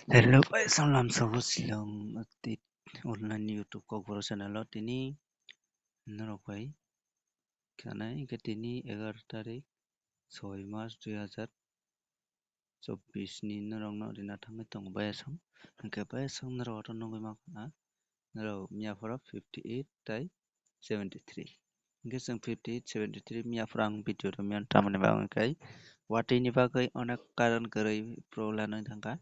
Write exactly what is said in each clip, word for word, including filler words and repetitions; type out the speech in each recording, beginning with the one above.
Hello, bai salam sabo silong update online YouTube kokborok channel o tini norok bai khanai hwnkhe tini egaroh tarik soi mas dui hazar chobbish ni norok no rina thangwi tongo bayasong hwnkhe bayasong norok oro nugwi mankha norok miyaphoro fifty eight tai seventy three. Hwnkhe chwng fifty eight, seventy three miyaphoro ang video rwmani tamoni bagwi khe watwi ni bagwi onek karon kwrwi problem wngwi thangkha.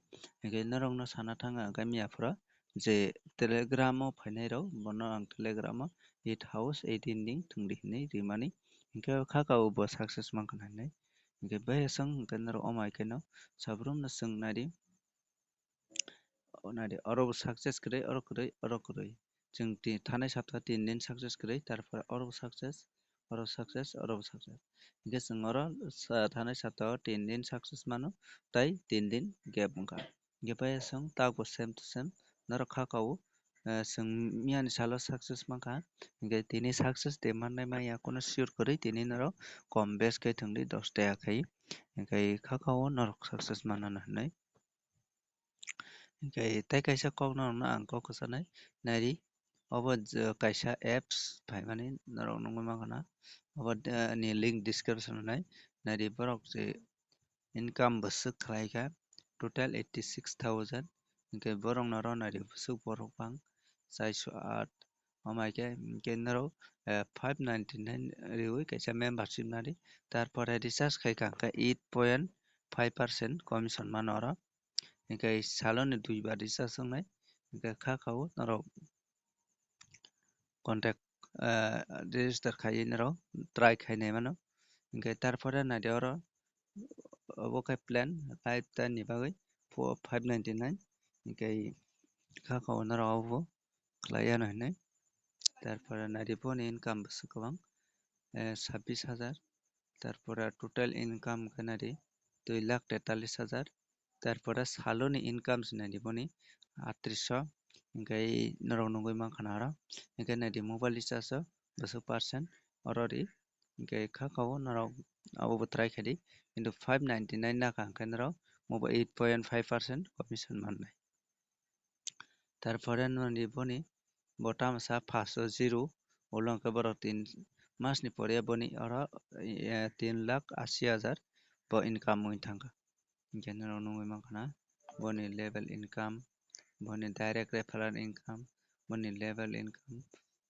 Hwnkhe norokno sana thangkha hwnkhe miyaphoro je Telegram o phainai rok bono ang Telegram o eight house eighteen ding thwngdi hinwi rimani. Hwnkhe kha kha o bo success mankha hinwi. Hwnkhe bayasong hwnkhe norok omo hai kheno sabrum no chwng naidi. O naidi, oro bo success kwrwi, oro kwrwi, oro kwrwi. Chwng ti-, thanai sapta tin din success kwrwi, tarpore oro bo success, oro success, oro bo success. Hwnkhe chwng oro sa-, thanai sapta o tin din success mano, tai tin din gap wngkha. Hwnkhe bai chwng tabukbo same to same norok kha kha o, eh, chwng miyani salo success mankha. Hwnkhe tini success de mannai maya, kono sure kwrwi tini norok kom base khe thwngdi dos taka khai. Hwnkhe kha kha o norok success manna hinwi. Hwnkhe tei kaisa kok norokno ang kok kwchanai naidi. Obo je kaisa apps phaimani norok nugwi mankha na. Obo, eh, ni link description o nai. Naidi borok je income bwswk khlaikha total eighty six thousand. Hwnkhe borok norok naidi bwswk borok bang chaiso aat. Omo hai khe, hwnkhe norok, eh, five ninety nine riwi kaisa membership nadi. Tarpore recharge khai kha hwnkhe eight point five percent commission mano oro. Hwnkhe saloni dui bar recharge wngnai. Hwnkhe kha kha o norok contact, eh, register khaiwi norok try khainai mano. Hwnkhe tarpore naidi oro obo khe plan lifetime ni bagwi four, five ninety nine. Hwnkhe kha kha o norok obo khlai ya no hinwi. Tarpore naidi boni income bwswk kwbang, eh, sabbish hajar. Tarpore total income khe naidi dui lakh tetalis hajar. Tarpore saloni income se naidi boni attrish sho. Hwnkhe norok nugwi mankha na oro. Hwnkhe naidi mobile recharge o bwswk percent oro ri. Hwnkhe kha kha o norok abo bo try khaidi. Kintu five ninety nine nakha hwnkhe norok obo eight point five percent commission mannai. Tarpore noni boni bo tamsa first o zero, ulo hwnkhe borok tin masni pore boni oro, eh, tin lakh asi hajar bo income wngwi thangkha. Hwnkhe norok nugwi mankha na boni level income, boni direct referral income, boni level income.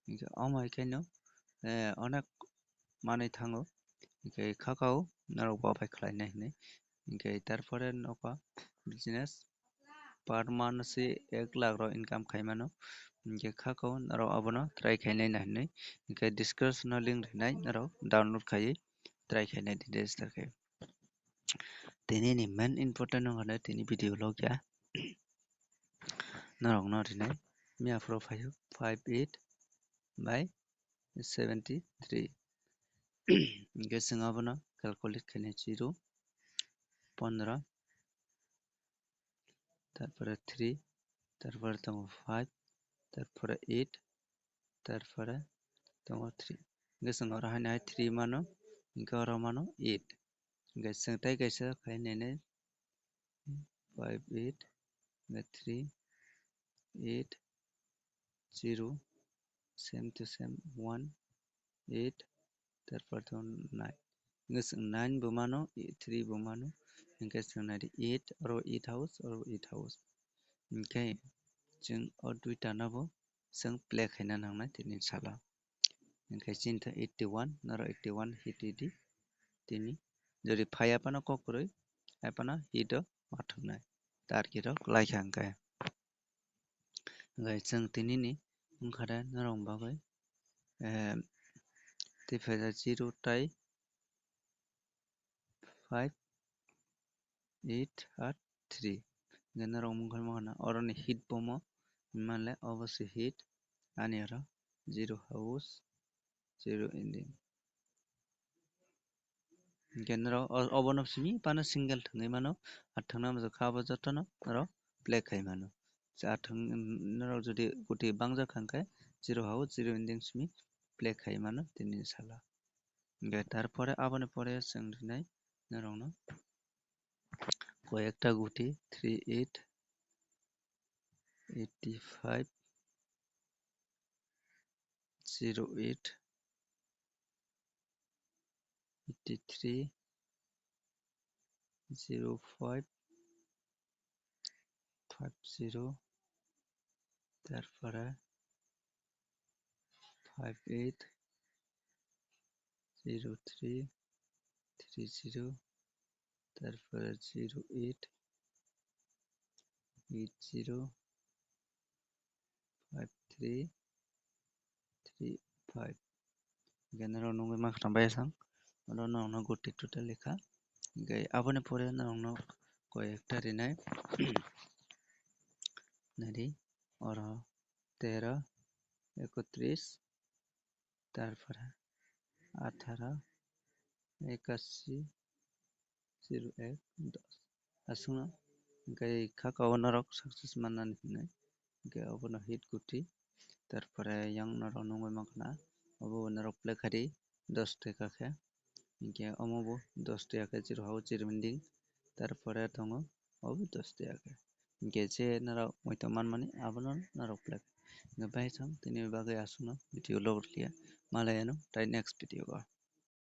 Hwnkhe omo hai khe no, eh, onek manwi thango. Hwnkhe kha kha o norok bo bai khlainai hinwi. Hwnkhe tarpore nokha business per month se ek lakh rok income khai mano. Hwnkhe kha kha o norok abono try khainai na hinwi. Hwnkhe description o link rwnai norok download khaiwi try khainai di register khai. Tini ni main important wngkha tini video log ya. Norok no rinai miya phuru phai five eight by seventy three. Hwnkhe chwng abono calculate khainai zero, pondro, tarpore three, tarpore tongo five, tarpore eight, tarpore tongo three. Hwnkhe chwng oro haino hai three mano, hwnkhe oro mano eight. Hwnkhe chwng tei kaisa khai nai nai five eight, hwnkhe three eight zero, same to same one eight, tarpor to nine. Hwnkhe chwng nine bo mano, three bo mano, hwnkhe chwng naidi eight, oro eight house, oro eight house. Hwnkhe chwng o duita no bo chwng play khaina nangnai tini salo. Hwnkhe chini to eighty one, noro eighty one hit di tini. Jodi phaiya phano kok kwrwi, hai phano hit o ma thwngnai. Target rok lai kha hwnkhe. Hwnkhe chwng tini ni wngkha de norok bagwi, eh, tei phaijak zero tai five eight aat three. Hwnkhe norok mungkha mungkha na oroni hit bomo hinmale obo se hit ani oro zero house zero ending. Hwnkhe norok o-, obono simi phano single thwngwi mano, athwngna muchungkha abo jotono norok play khai mano. Athwng norok jodi guti bangjak kha hwnkhe zero house zero ending simi play khai mano tini salo. Hwnkhe tarpore aboni pore chwng rinai norokno koyekta guti three eight eighty five, zero eight, eighty three, zero five, five zero, তারপরে five eight, zero three, three zero, তারপরে zero eight, eight zero, five three, three five. Hingke norok nugwi mankha bai sang, oro norokno goti total lekha. Hingke aboni pore norokno koi ekta rinai. Nari oro tero, ekotris, tarpore atharo, ekashi, zero ek, dos. Aswkno hingke kha o norok success mannani hinwi. Hingke obono hit goti. Tarpore yang norok nugwi mankha na, obo norok play khadi dos taka khe. Hingke omo bo dos taka khe zero hao zero ending. Tarpore tongo obo dos taka khe. Hingke je norok muitu manmani abono norok play. Hingke bai sang tini bagwi aswkno video logo liya. Malai ano tai next video o.